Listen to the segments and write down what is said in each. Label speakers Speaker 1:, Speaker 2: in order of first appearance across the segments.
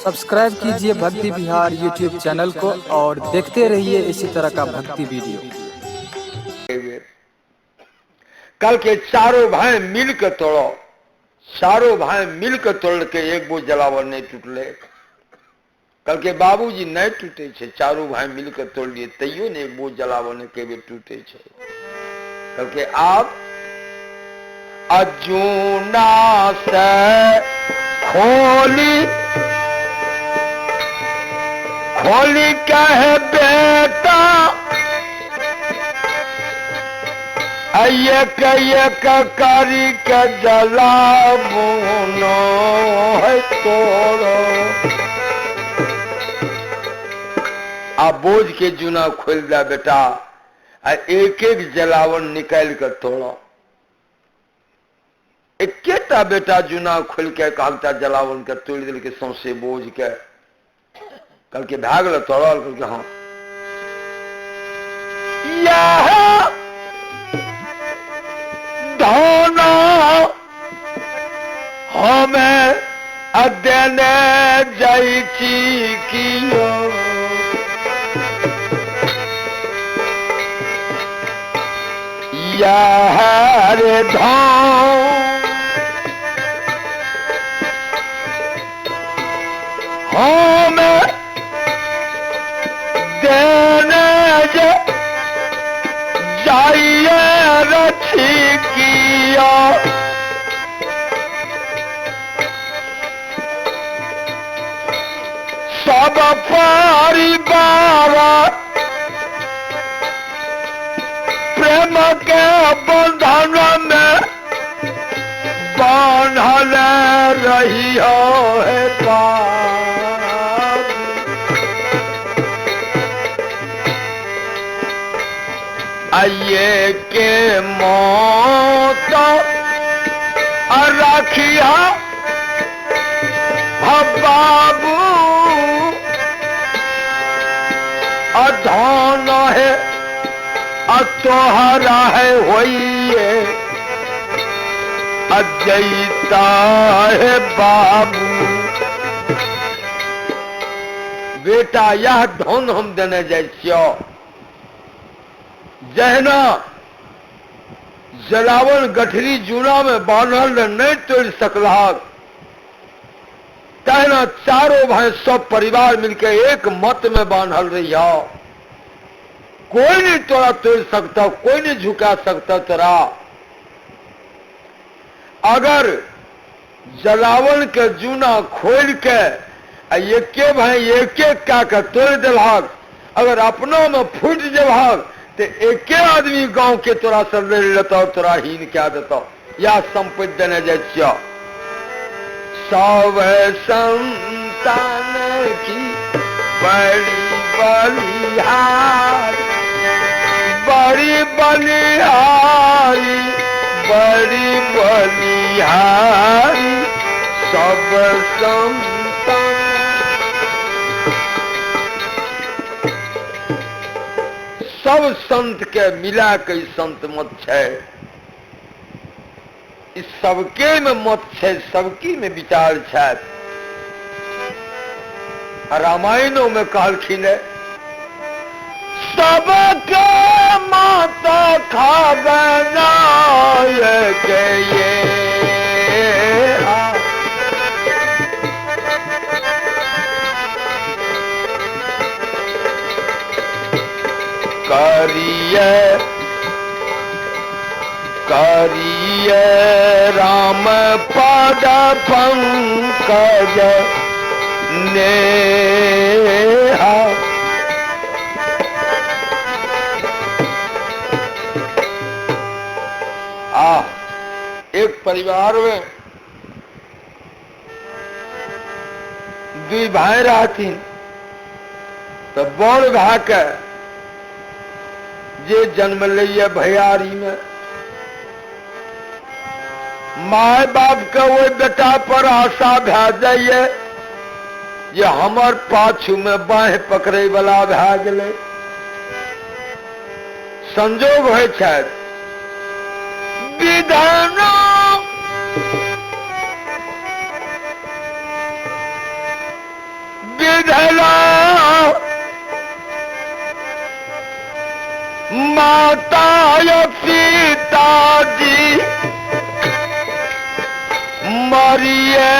Speaker 1: Subscribe कीजिए भक्ति Bihar YouTube channel को और देखते रहिए इसी तरह का भक्ति वीडियो।
Speaker 2: कल के चारों भाई मिल के तोड़ो, चारों भाई मिल के तोड़ के एक बोझ जलावन नहीं टूटले। कल के बाबूजी नहीं टूटे छे, चारों भाई मिल के तोड़ लिए तैयो ने एक बोझ जलावन के बेर टूटे छे। कल के आप अजूना से खोली खोली कह बेटा एक एक करी के जलावनो है तोड़ो। आ बोझ के जूना खोल दा बेटा, आ एक एक जलावन निकाल कर तोड़ो। एकेटा बेटा जूना खोल के कहता जलावन के तोड़ दिल के सौंसे बोझ के। कल के भाग ल तोड़ल, कल के हाँ यह धोना हमें अदेने जाई छी कियो। यह रे धन हमें देने जाइए रछी किया। सब परिवार प्रेम के बंधन में बांधल रही हो है बाप। आइए के मौत रखिया बाबू अधन है अतोहरा है होइए अजयता है बाबू। बेटा यह धन हम देने जाइ छियौ। जहना जलावन गठरी जूना में बान्हल नहीं तोड़ सकलहक, तहना चारों भाई सब परिवार मिलके एक मत में बान्हल रही हो। कोई नहीं तोरा तोड़ सकता, कोई नहीं झुका सकता तोरा। अगर जलावन के जूना खोल के एके भाई एक एक का के तोड़ दिलहक, अगर अपना में फूट जबहक तो एके आदमी गांव के तोरा से लड़ लेता और तोरा हीन क्या देता। या संपत्ति देने जाइ छियौ। सब संतान की बड़ी बलिहारी, बड़ी बलिहारी, बड़ी बलिहारी सब संतान। सब संत के मिला के संत मत है, इस सबके में मत है, सबकी में विचार है। रामायणों में कहलखिन है सबके माता खाबना के ये करिए करिए राम पद पंकज नेहा। आ एक परिवार में दुई भाई रहथिन, तो बड़ भाई के जे जन्म लैया भैयारी में, my बाप के वो बेटा पर आशा भै जाइए जे हमर पाछू में बाँह पकड़े वाला भै गेलै। संजोग होइ छै विधान भाय पिताजी मरिए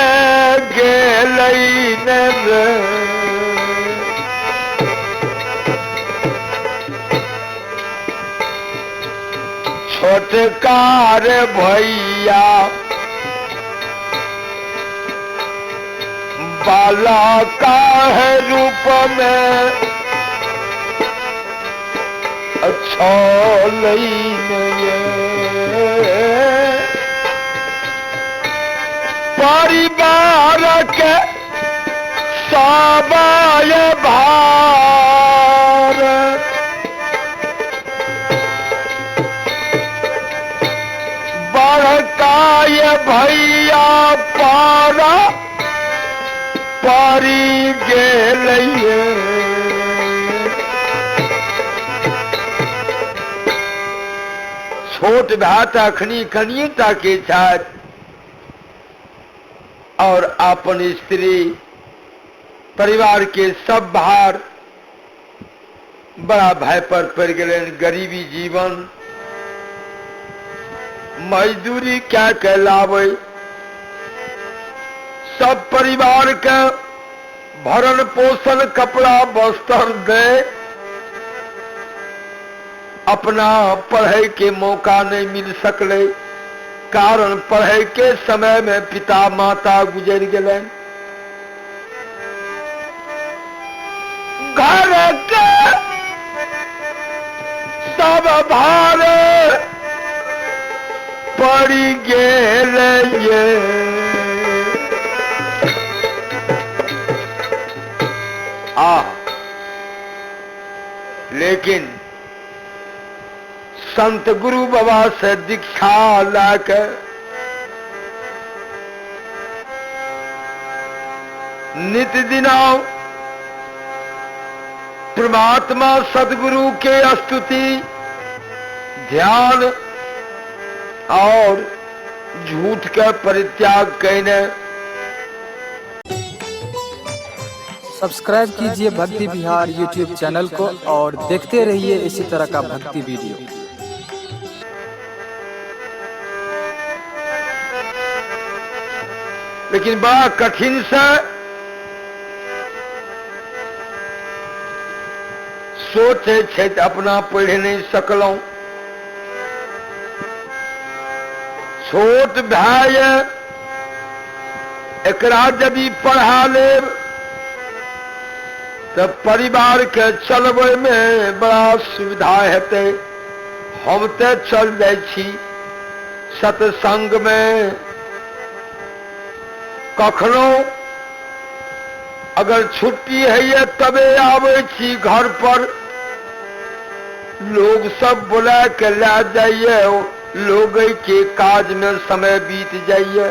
Speaker 2: गेलै ने रे। छोटका रे भैया बालका है रूप में छलैन ये। परिवार के सबाय भार बड़काय भैया पारा पारी गेलैये। छोट भाई तऽ अखनी कनिए टा के छथि और अपन स्त्री परिवार के सब भार बड़ा भय पर पड़ गेलनि। गरीबी जीवन, मजदूरी क्या के लाबै, सब परिवार के भरण पोषण कपड़ा वस्त्र दे, अपना पढ़े के मौका नहीं मिल सकले, कारण पढ़े के समय में पिता माता गुजर गेलनि। घर के सब भार पड़ी गेलैये। आ लेकिन संत गुरु बाबा से दीक्षा लाके नित दिना परमात्मा सदगुरु के स्तुति ध्यान और झूठ के परित्याग कहने।
Speaker 1: सब्सक्राइब कीजिए भक्ति बिहार यूट्यूब चैनल को और देखते रहिए इसी तरह का भक्ति वीडियो।
Speaker 2: लेकिन बड़ा कठिन से सोचे छे अपना पढ़ नहीं सकलहुं। छोट भाई एकरा यदि पढ़ा लेब तो परिवार के चलबे में बड़ा सुविधा हेतै। हम तो चल जाइ छी सत्संग में, कखनो अगर छुट्टी है तबे आबै छी घर पर, लोग सब बुला के ला जाइए, लोग के काज में समय बीत जाइए।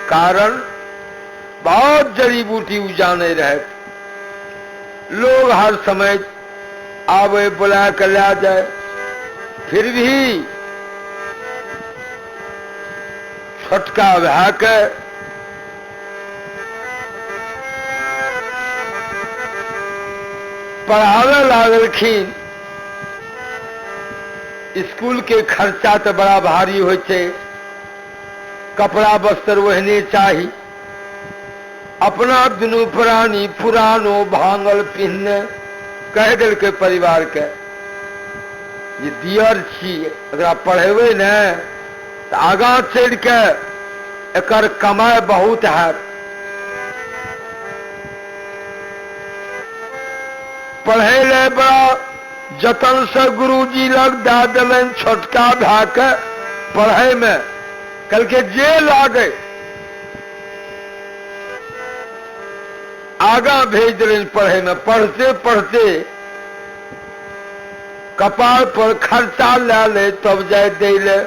Speaker 2: कारण बहुत जड़ी बूटी उजाने रहे, लोग हर समय आवे बुला के ला जाए, फिर भी छोटका भाई के पढ़ावे लागलखिन। स्कूल के खर्चा तो बड़ा भारी होइ छै, कपड़ा वस्त्र ओहने चाही, अपना दुनू प्राणी पुरानो भांगल पिन्हने कह देलकै परिवार के जे दियर छी एकरा पढ़ेबै ने तऽ आगाँ चढ़ि के एकर कमाइ बहुत हैत। पढ़े ले बड़ा जतन से गुरुजी लग दए देलनि छोटका भाई के पढ़े में, कहलकै जे लागे आगा भेज देलनि पढ़े में। पढ़ते पढ़ते कपार पर खर्चा लै ले तब जाय दै ले।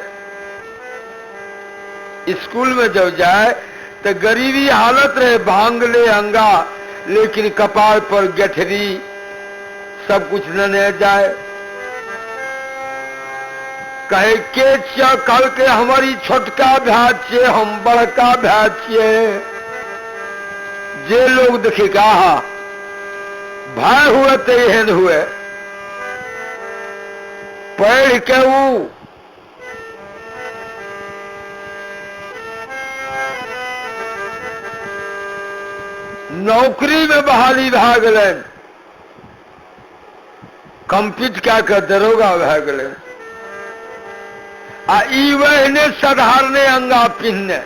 Speaker 2: स्कूल में जब जाए तो गरीबी हालत रहे, भांग ले अंगा, लेकिन कपार पर गठरी सब कुछ लेने जाए। कहे के छियै, कहलकै हमारी छोटका भाई छियै, हम बड़का भाई छियै। जे लोग देखे आहा भाई हुए तो एहन हुए। पढ़ि के ऊ नौकरी में बहाली भए गेलनि, कम्प्लीट कए कऽ दरोगा भए गेलनि। आ ई वहने साधारणे अंगा पिन्हने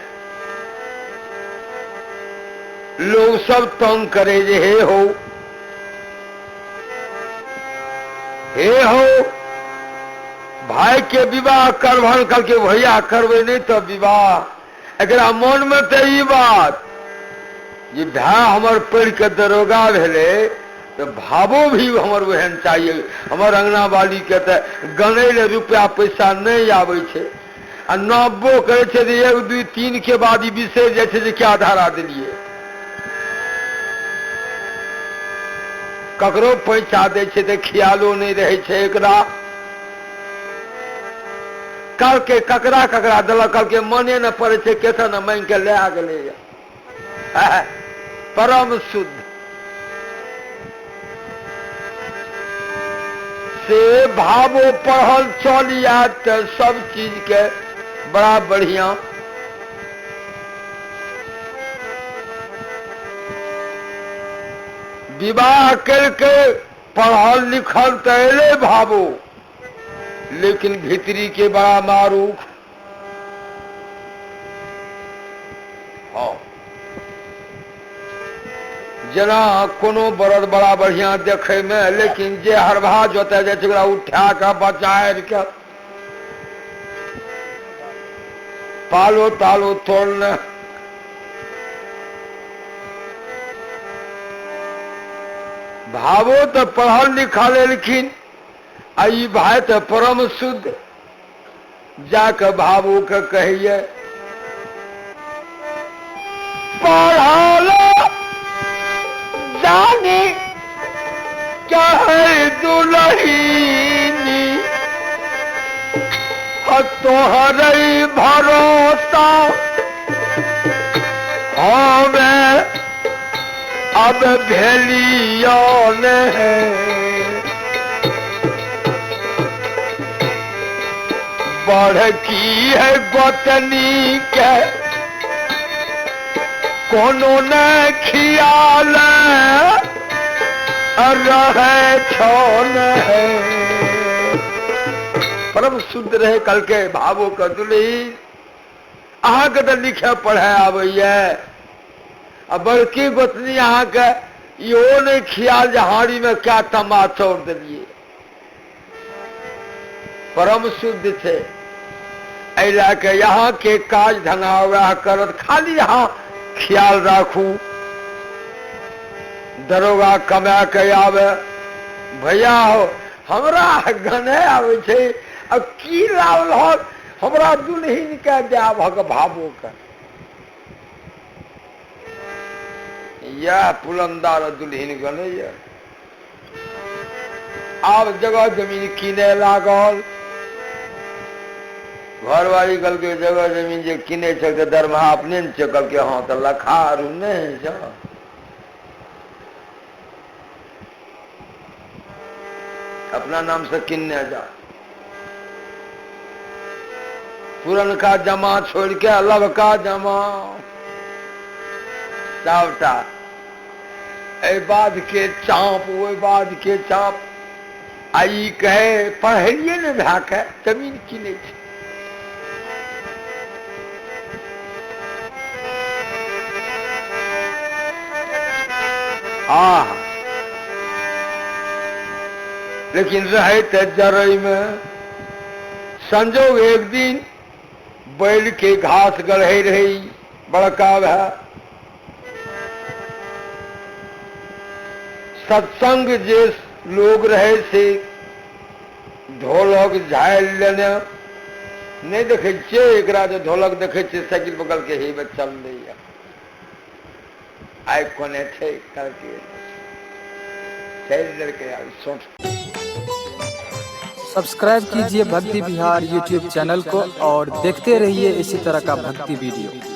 Speaker 2: लोग सब तंग करे जे हे हो हे हो, भाई के विवाह करबहन। कहलकै भैया करबै नहि तऽ विवाह। एकरा मन में तऽ ई बात जे भाय हमर पढ़ि के दरोगा भेलै तऽ भावो भी हमर ओहन चाहिए। हमर अंगना वाली के तऽ गनै लए रुपया पैसा नहि आबै छै, आ नब्बो करै छै तऽ 1 2 3 के बाद ई बिसरि जाइ छै जे क्या धारा देलियै। ककरो पैसा दै छै तऽ ख्यालो नहि रहै छै एकरा। कहलकै ककरा ककरा देलक? कहलकै मने ने पड़ै छै, केसन ने मांगि के लए गेलैया। परम शुद्ध से भावो पढ़ल चल आयत तऽ सब चीज के बड़ा बढ़िया। विवाह करके पढ़ल लिखल तऽ एलै भावो, लेकिन भीतरी के बड़ा मारूख। हँ, जेना कोनो बरद बड़ा बढ़िया देखै में, लेकिन जे हरबा जोतै जाइ छै ओकरा उठा कऽ बचारि कऽ पालो तालो तोड़ने। भावो तऽ पढ़ल लिखल एलखिन, आ ई भाय तऽ परम शुद्ध। जाकऽ भावो के कहैये पढ़ल जानी कहै दुलहीनी, तोहरे भरोसा हमें अब भेलियो ने। बढ़ की है गोतनी के कोनो न खियाल रहे छन है। परम शुद्ध रहे। कल के भावो के दुलही अहाँके तऽ लिखे पढ़े आबैया, आ बड़की गोतनी अहाँके इहो नहि खियाल जे हाँड़ी में क्या तमा चौर देलियै। परम शुद्ध छै, एहि लए कऽ यहाँके काज धंधा वएह करत, खाली अहाँ ख्याल राखू। दरोगा कमा के आवे, भैया हो हमरा गने आबै छै, आ की लावल हो हमरा दुल्हिन के देब भावो के। यह पुलंदार दुल्हिन गनैया। आब जगह जमीन किने लागल। घरवाली कहलकै जगह जमीन जे किनै छै तऽ दरमाहा अपने ने छै। कहलकै हँ तऽ लखा आरू नहि छै। अपना नाम से किनने जा। पुरनका जमा छोड़ के लबका जमा सबटा एहि बाध के चाँप ओहि बाध के चाँप। आ ई कहे पढ़लियै ने भए के जमीन किनै छै। आह, लेकिन रहे तऽ जरई में। संजोग एक दिन बैल के घास गढ़े रहे बड़का भाई। सत्संग जे लोग रहे से ढोलक झालि लेने नहीं देखे छियै एकरा, जे ढोलक देखे छियै साइकिल बगल के हे चललै आइ कोने छै करके चलि देलकै।
Speaker 1: सब्सक्राइब कीजिए भक्ति बिहार यूट्यूब चैनल को और देखते रहिए इसी तरह का भक्ति वीडियो।